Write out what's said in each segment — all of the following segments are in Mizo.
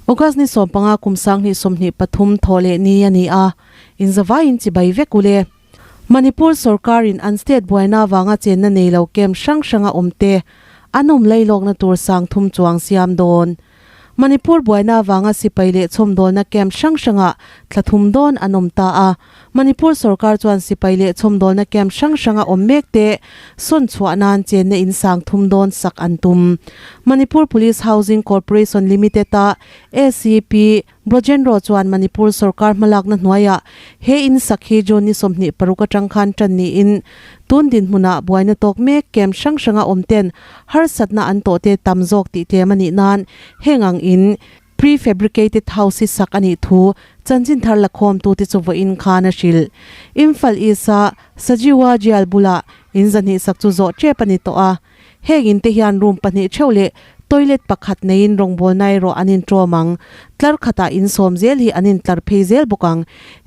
August ni 15 kum 2023 thawhleh ni a ni a, inzavaiin chibai vek u le. Manipur sorkarin an state buaina avanga chenna nei lo camp hrang hranga awmte an awm lailawkna tur sang thum chuang siam dawn. Manipur buaina avanga sipai leh chhawmdawlna camp hrang hrangah thla thum dawn an awm ta a. Manipur sorkar chuan sipai leh chhawmdawlna camp hrang hranga awm mekte sawn chhuah nan chenna in sang thum dawn sak an tum. Manipur Police Housing Corporation Limited-a ACP Brojenro chuan Manipur sorkar hmalakna hnuaiah he in sak hi June ni 26 atang khan tan niin tun dinhmunah buaina tawk mek camp hrang hranga awm ten harsatna an tawh te tam zawk tih tlem a nih nan heng ang in prefabricated house hi sak a nih thu chanchin thar lakhawm tute chu vawiin khan a hrilh. Imphal East-a Sajiwa Jail bulah in zahnih sak chu zawh tep a ni tawh a. Heng in te hian room pahnih theuh leh toilet pakhat neiin rawngbawlna erawh an inṭawm ang. Tlar khatah in sawm zel hi an intlar phei zel bawk ang.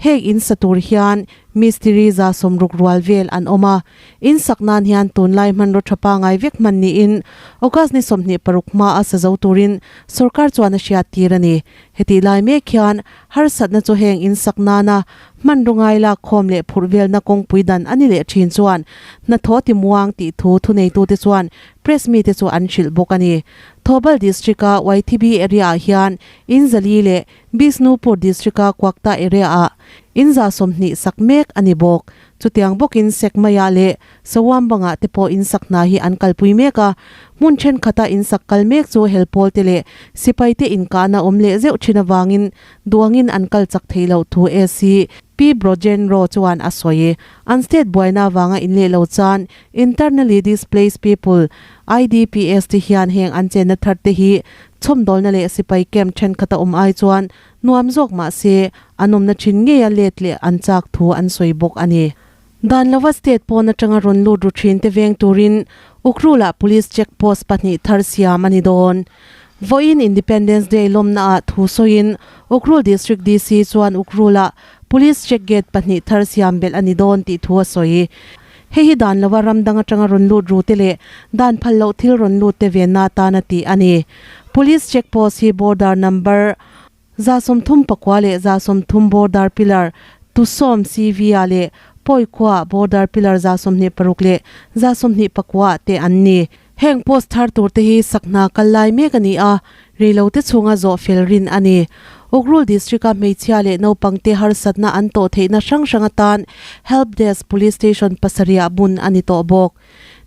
Heng in sa tur hian mistiri 60 rual vel an awm a. In sak nan hian tunlai hmanraw tha pangai vek hman niin August ni 26 hmaa sa zo turin sorkar chuan a hriat tir a ni. Hetih lai mek hian harsatna chu heng in sak nana hmanraw ngai lak khawm leh phurh velna kawngpui dan a ni leh thin chuan hnathawh ti muang tih thu thuneitute chuan press mite chu an hrilh bawk a ni. Thoubal District-a YTB area-ah hian in zali leh Bishnupur District-a Kwakta area-ah in 20 sak mek a ni bawk. Chutiang bawkin Sekmaiah leh Sawambangah te pawh insak hna hi an kalpui mek a, hmun thenkhat a insak kal mek chu helpawl te leh sipai te inkahna awm leh zeuh thin avangin duangin an kal chak theih loh thu AC Pi Brojen Row chuan a sawi. An state buaina avanga inleh lo chuan Internally Displaced People, IDPs, te hian heng an chenna thar te hi chhawmdawlna leh sipai camp thenkhat a awm ai chuan nuam zawk mah se an awmna thin ngeia let leh an chak thu an sawi bawk a ni. Dan lova state pawn atanga rawn lut ru thin te veng turin Ukhrul-ah police check post pahnih thar siam a ni dawn. Vawiin Independence Day lawmnaah thu sawiin Ukhrul District DC chuan Ukhrul-ah police check gate pahnih thar siam belh a ni dawn tih thu a sawi. Hei hi dan lova ram dang atanga rawn lut ru te leh dan phal loh thil rawn lut te venna atan a tih a ni. Police check post hi border number 39 leh 30 border pillar Tusom CV-ah leh Pawikhua border pillar 26 leh 29 ah te an ni. Heng post thar tur te hi sakhna kal lai mek a ni a, reilote chhunga zawh fel rin a ni. Ukhrul District-a hmeichhia leh naupangte harsatna an tawh theihna hrang hrang atan Help Desk Police Station pasarihah bun a ni tawh bawk.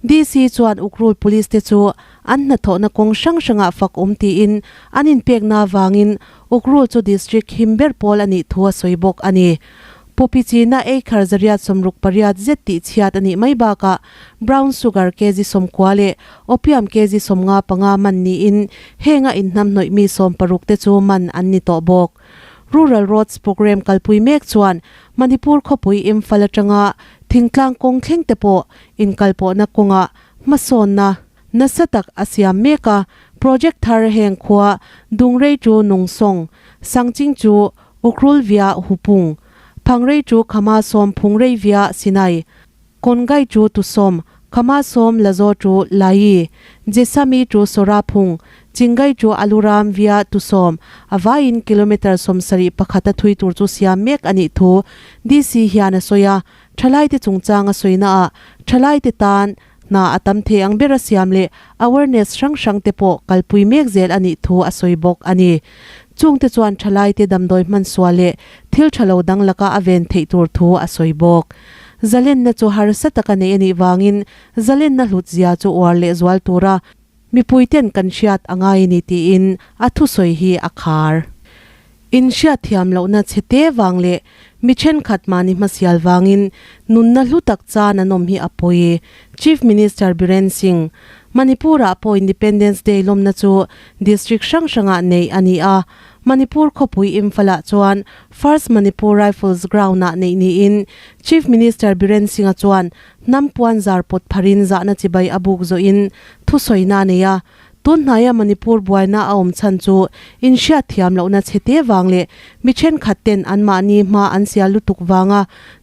DC chuan Ukhrul Police te chu an hnathawhna kawng hrang hrangah fak awm tiin an inpekna avangin Ukhrul chu District him ber pawl a nih thu a sawi bawk a ni. Poppy china ei khar 168 zet tih chhiat a nih mai bakah brown sugar kg 90 leh opium kg 55 man niin henga inhnamhnawih mi 60 te chu man an ni tawh bawk. Rural Roads Programme kalpui mek chuan Manipur khawpui Imphal atanga thingtlang kawng thleng te pawh inkalpawhna kawngah hmasawnna nasa tak a siam mek a, project thar heng khua Dungrei chu Nungsawng, Sangching chu Ukhrul via Hupung, Phangrei chu Khama Sawm Phungrei via Sinai, Kawngai chu Tusawm, Khama Sawm Lazo chu Lai, Jesami chu Sawraphung, Chingai chu Aluram via Tusawm, a vaiin kilometre 71 a thui tur chu siam mek a nih thu DC hian a sawi a, thalaite chungchang a sawina ah thalaite tan hna a tam thei ang ber a siam leh awareness hrang hrang te pawh kalpui mek zel a nih thu a sawi bawk a ni. Chungte chuan thalaite damdawi hmansual leh thil tha lo dang laka a ven theih tur thu a sawi bawk. Zalenna chu harsa taka neih a nih vangin zalenna hlut zia chu uar leh zual tura mipuiten kan hriat a ngai a ni tiin a thusawi hi a khar. In hriatthiam lohna chhe te vang leh mi thenkhat mahni hmasial vangin nunna hlu tak chan an awm hi a pawi. Chief Minister Biren Singh, Manipur-ah pawh Independence Day lawmna chu district hrang hrangah neih a ni a. Manipur khawpui Imphal-ah chuan First Manipur Rifles Ground-ah neih niin Chief Minister Biren Singh-a chuan hnam puan zar pawt pharin zahna chibai a buk zawhin thusawina a nei a. Tun hnaia Manipur buaina a awm chhan chu inhriatthiam lohna chhe te vang leh mi thenkhat ten anmahni hma an sial lutuk vanga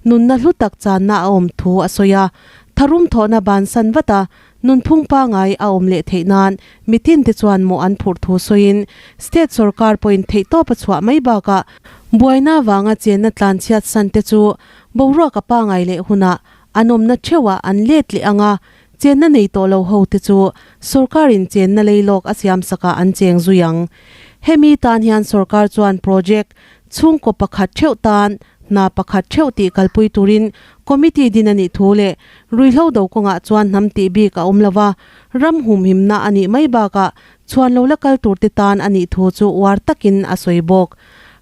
nunna hlu tak channa a awm thu a sawi a. Tharum thawhna bansan vat a, Nunphung pangai a awm leh theih nan mitin te chuan mawh an phurh thu sawiin state sorkar pawhin theihtawp a chhuah mai bakah buaina vanga chenna tlanchhiat san te chu boruak a pangai leh hunah an awmna theuhah an let leh ang a, chenna nei tawh lo ho te chu sorkarin chenna leilawk a siamsakah an cheng zui ang. Hemi tan hian sorkar chuan project chhungkaw pakhat theuh tan hna pakhat theuh tih kalpui turin committee din a nih thu leh ruihhlo do kawngah chuan hnam tih bik a awm lova, ram humhimna a nih mai bakah chhuan lo la kal turte tan a nih thu chu uar takin a sawi bawk.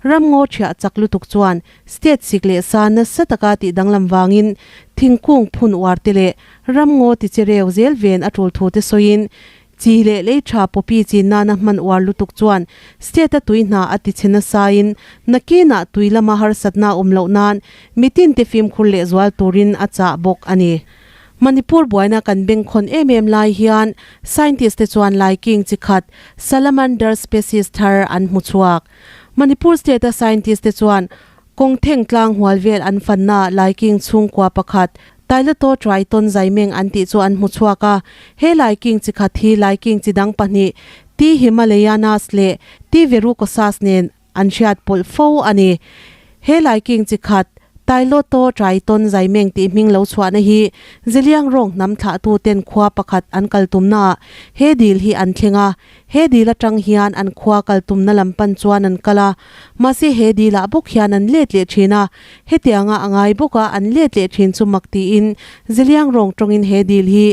Ram ngaw thiah chak lutuk chuan state sik leh sa nasa taka tih danglam vangin thingkung phun uar te leh ram ngaw ti che reu zel ven a tul thu te sawiin Chi leh lei tha poppy chin nana hman uar lutuk chuan state a tui hna a ti chhe nasain nakinah tui lama harsatna awm loh nan mitin te fimkhur leh zual turin a chah bawk a ni. Manipur buaina kan bengkhawn em em lai hian scientist te chuan laiking chi khat salamander species thar an hmu chhuak. Manipur state a scientist te chuan Kawng theng tlang hual vel an fanna Laiking chhungkua pakhat Tailato Triton Zaimeng an tih chu an hmu chhuak a. He Laiking chi khat hi Laiking chi dang pahnih T. Himalayanas leh T. Verrucosas nen an hriat pawlh fo a ni. He Laiking chi khat Tailoto Triton Zaimeng tih hming lo chhuahna hi Zeliang rawng hnam thlahtuten khua pakhat an kal tumnaah he dil hi an thleng a. He dil atang hian an khua kal tumna lam pan chuan an kal a, mahse he dilah bawk hian an let leh thin a, hetianga a ngai bawk a an let leh thin chu mak tiin Zeliang rawng tawngin he dil hi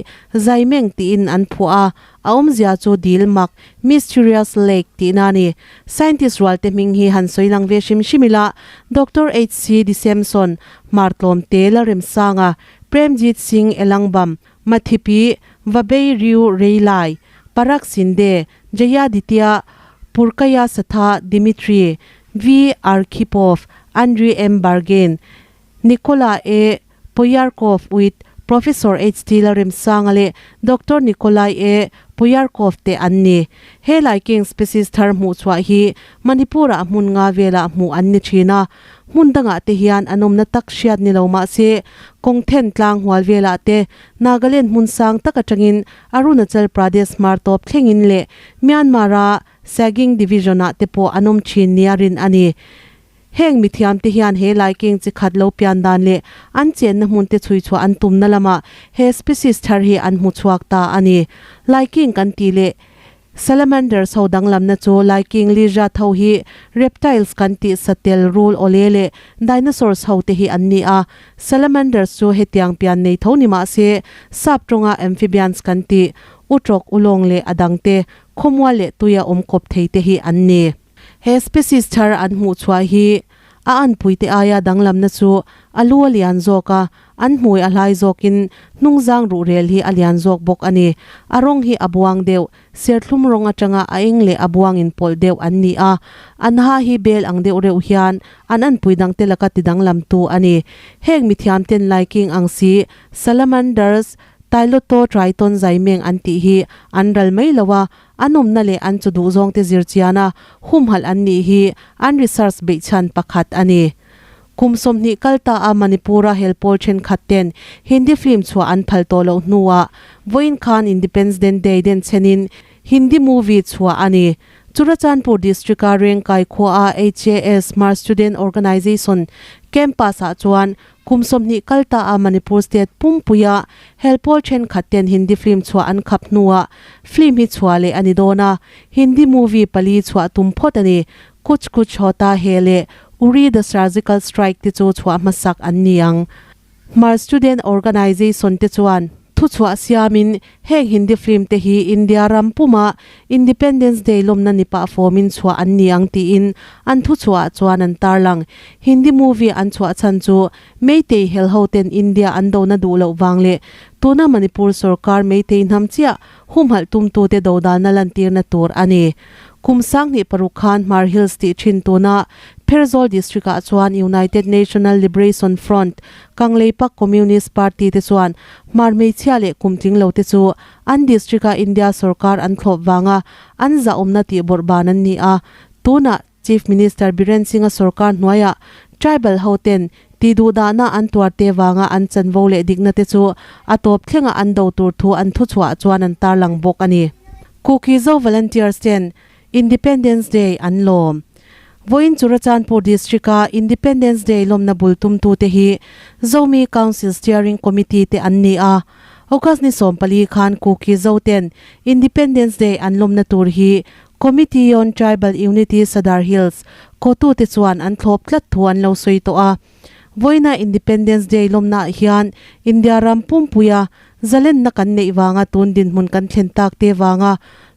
Zaimeng tiin an phuah a, a awmzia chu dil mak, mysterious lake, tihna a ni. Scientist rualte hming hi han sawi lang ve hrim hrim ila, Doctor HC Disemson, Hmartlawmte Lalremsanga, Premjit Singh Elangbam, Mathipi, Vabei Riu Reilai, Parag Shinde, Jayaditya Purkaya Satha Dimitri, V Arkhipov, Andriy M Bargain, Nikola A Poyarkov with Professor HT Lalremsanga leh Doctor Nikolai A Poyarkov te an ni. He laikeng species thar hmuh chhuah hi Manipur-ah hmun nga velah hmuh an ni thin a. Hmun dangah te hian an awmna tak hriat ni lo mah se, kawng then tlang hual velah te Nagaland hmun sang tak atangin Arunachal Pradesh hmar tawp thlengin leh Myanmar-a Sagaing Division-ah te pawh an awm thin nia rin a ni. Heng mithiam te hian he laikeng chi khat lo pian dan leh an chenna hmun te chhui chhuah an tumna lamah he species thar hi an hmu chhuak ta a ni. Laiking kan tih leh Salamanders ho danglamna chu laiking lizard ho hi reptiles kan tih satel rul awle leh dinosaurs ho te hi an ni a. Salamanders chu hetiang pian nei tho ni mah se sap tawnga amphibians kan tih utrawk ulawng leh a dangte khawmual leh tuia awm kawp thei te hi an ni. He species thar an hmuh chhuah hi a anpuite aia danglamna chu a lu a lian zawk a, an hmui a hlai zawkin hnungzang ruhrel hi a lian zawk bawk a ni. A rawng hi a buang deuh, serthlum rawng atanga a eng leh a buang inpawlh deuh an ni a, an ha hi bel ang deuh reuh hian an anpui dangte laka tidanglamtu a ni. Heng mithiamten laiking ang si salamanders, Tyloto Triton zaimeng an tih hi an ral mai lo a, An awmna leh an chu duhzawngte zir chiana humhalh an nih hi an research beihchhan pakhat a ni. Kum 20 kal ta a Manipur-a helpawl thenkhat ten Hindi film chhuah an phal tawh loh hnuah vawiin khan Independence Day den chhenin Hindi movie chhuah a ni. Churachandpur District-a Rengkai khuaa HAS Hmar Student Organisation campus-ah chuan Kum 20 kal ta a Manipur state pumpuia helpawl thenkhat ten Hindi film chhuah an khap hnuah film hi chhuah leh a ni dawn a, Hindi movie pali chhuah tum phawt a ni. Kuch Kuch Hota Hai leh Uri The Surgical Strike te chu chhuah hmasak an ni ang. Hmar Student Organisation te chuan thuchhuah siamin Heng Hindi film te hi India ram puma Independence Day lawmna ni pah fawmin chhuah an ni ang tiin an thuchhuah ah chuan an tarlang. Hindi movie an chhuah chhan chu Meitei hel ho ten India an dona duh loh vang leh tuna Manipur sorkar Meitei hnam chiah humhalh tumtute dodalna lantirna tur a ni. Kum 2006 khan Hmar Hills tih thin tuna Pherzawl District ah chuan United National Liberation Front, Kangleipak Communist Party te chuan Hmar hmeichhia leh kum tling lo te chu an district a India sorkar an thlawp vanga an zahawmna tih bawrh ban an ni a. Tunah Chief Minister Biren Singh-a sorkar hnuaiah tribal ho ten Tihduhdahna an tuarte vanga an chanvo leh dikna te chu a tawp thlenga an do tur thu an thuchhuah chuan an tarlang bawk a ni. Kuki Zo Volunteers ten Independence Day an lawm. Vawiin Churachandpur District-a Independence Day lawmna bul tumtute hi Zomi Council Steering Committee te an ni a. August ni 14 khan Kuki Zo ten Independence Day an lawmna tur hi Committee on Tribal Unity Sadar Hills kawtute chuan an thlawp tlat thu an lo sawi tawh a. Vawiina Independence Day lawmnaah hian India ram pumpuia zalenna kan neih vanga tun dinhmun kan thlen tak te vanga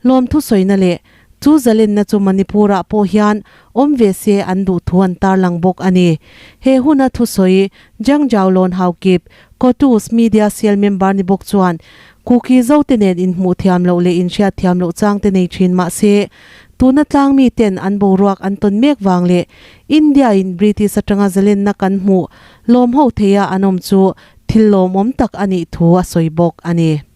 lawmthu sawina leh chu zalenna chu Manipur-ah pawh hian awm ve se an duh thu an tarlang bawk a ni. He huna thusawi Jangjaw Lawn Haokip, Kotus Media Cell member ni bawk chuan Kuki zote nen inhmuh thiam loh leh inhriat thiam loh chang te nei thin mah se, tuna tlang mi ten an boruak an tawn mek vang leh India in British atanga zalenna kan hmuh lawm ho theia an awm chu thil lawmawm tak a nih thu a sawi bawk a ni.